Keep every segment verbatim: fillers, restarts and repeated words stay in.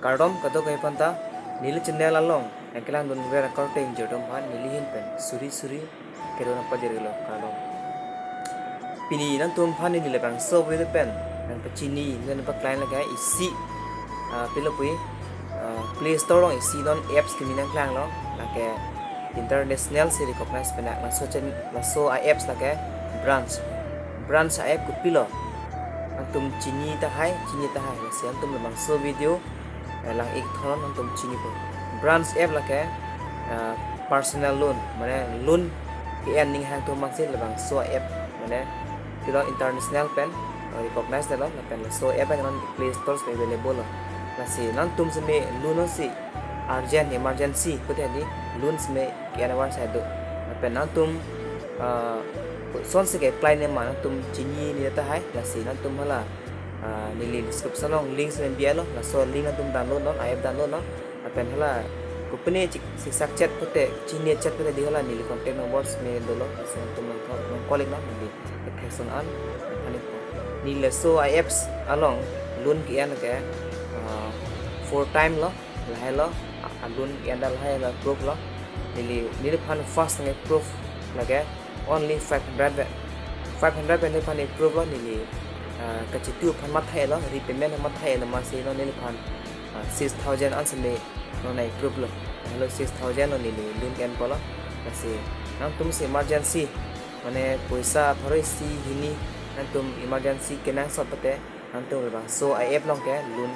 Kardom kadokave aphanta, neli channel along nangkelangdunver akorte ingjir atum aphan neli ahin pen suri suri kardom nangpajirlo, kardom. Pini nangtum aphan neli labangso video pen nangpachini, nangpaklangji lake isi, ah, pilo pu, ah, Play Store along isi non apps kimi nangklanglo, lake international si recognize pen, laso chen-, laso a-apps lake Branch. Branch a-app kopilo? Nangtum chini tahai, chini tahai. Lasi nangtum labangso video, eh, lang-ik thon nangtum chinipo. Branch app lake, eh, personal loan, mane loan ke-en aning hang atum aphansi labangso app, mane pilo, international pen, eh, recognize detlo, lapen laso app non Play Store pen available lo. Lasi nangtum seme loan si urgent, emergency pute di, loan seme ke-en avarsai do. Lapen nangtum, ah, kosonsi ke-apply nema nangtum chinine tahai, lasi nangtum hala, ah, neli description along link seme biyalo, laso link nangtum download non, a-app download non. Lapen hala kopine chik siksak chet pute, chini chet pute di hala neli contact number seme dolo, laso nangtum nang call, nang call ik non, neli action an aphan ik. Neli laso a-apps along loan ke-en ke, ah, four time lo, lahai lo, a, a loan ke-en ta lahai lo, proof lo. Neli, neliphan first nge proof lake only five hundred pen. Five hundred pen neliphan proof lo, neli, ah, kachitu aphan mathai lo, repayment aphan mathai lo, amatsi non neliphan, ah, six thousand an seme non nang proof lo. Halo six thousand lo neli loan ke-enpo lo. Lasi nangtum si emergency, mane poisa pharo isi hini nangtum emergency kenangsot pute, nangtum labangso a-app along ke loan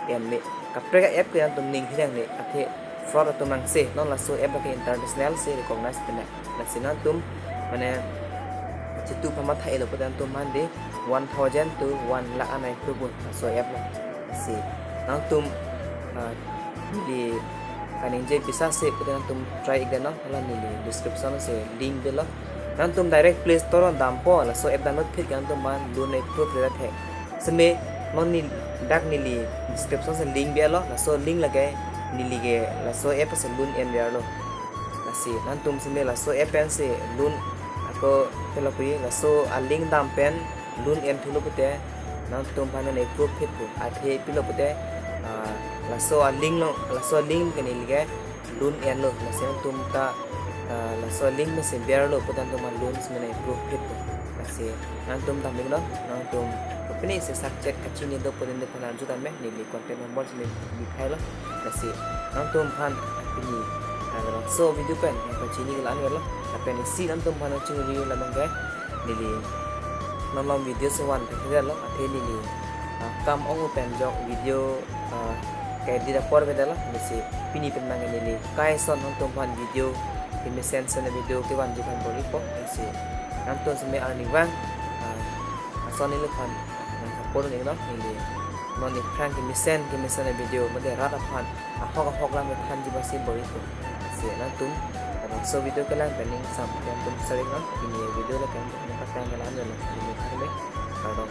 en me. Kaprek a-app ke nangtum ning hirang me, athe fraud atum nangse. Non laso app ke international si recognize pen. Lasi nangtum, mane, chitu aphan mathai lo pute nangtum mande one thousand to one lakh an nang proof laso app lo. Lasi nangtum, ah, neli kaningje bisas se pute nangtum try ik det non, hala neli description si link dolo. Nangtum direct Play Store along dampo, laso app download phit ke nangtum aphan loan proof le thek. Seme non ne dak neli description si link biyalo, laso link lake neli ke laso app si loan en biyalo. Lasi nangtum seme laso app pensi loan, ako pilo pu, laso a-link dam pen loan en thulo pute, nangtum aphan nang proof phitpo. Athe pilo pute, ah, laso a-link lo, laso a-link ke neli ke loan enlo, lasi nangtum ta, ah, laso a-link mesen biyalo pute nangtum aphan loan seme nang proof phitpo. Lasi nangtum dam ik non, nangtum kopine siksak chet kachini do pute neliphan arju tame, neli contact number seme bithai lo. Lasi nangtum aphan pini, ah, laso video pen nangpachini ke la-an lo. Lapen isi nangtum aphan nangchini labang ke, neli non along video si van thekthedetlo, athe neli, ah, kam ong pen jok video, ah, ke-edit apor avedetlo. Lasi pini pen abang neli kai ason nangtum aphan video kemesen, mesen video kevanji aphan bor-ipo. Lasi nangtum seme arnivang, ah, ason neliphan nang support ik non, neli non aphrang kemesen kemesen a-video mate rat aphan ahok ahok lam thanji aphansi bor-ipo. Lasi nangtum labangso video kelang pen ning sam nangtum share ik non. Pini video lake nangtum nangpatang ke la-an lo, neli kardom.